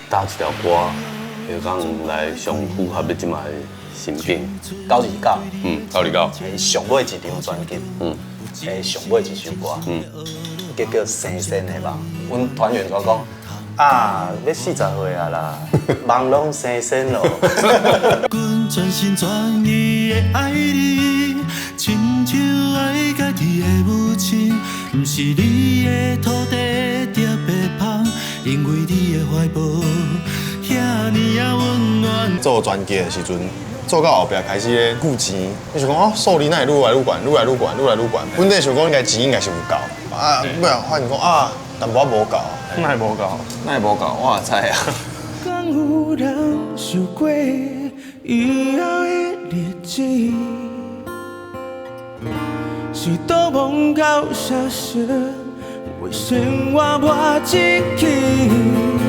佗一條歌會當來上符合你這擺的心境？929，929，係上尾一張專輯，係上尾一首歌，叫做《生仙的夢》。阮團員就講啊，欲40歲啊啦，夢攏生仙咯。阮全心全意的愛你，親像愛家己的母親，毋是你的土地特別芳，因為你的懷抱遐爾仔溫暖。做專輯的時陣，做到後壁開始咧顧錢，你想講哦，數字哪會愈來愈懸，愈來愈懸，愈來愈懸。本來想講應該錢應該是有夠，啊，尾仔發現講啊，淡薄仔無夠。哪會無夠？哪會無夠？我也知啊。敢有人想過以後的日子，是倒夢到啥時，為生活無志氣。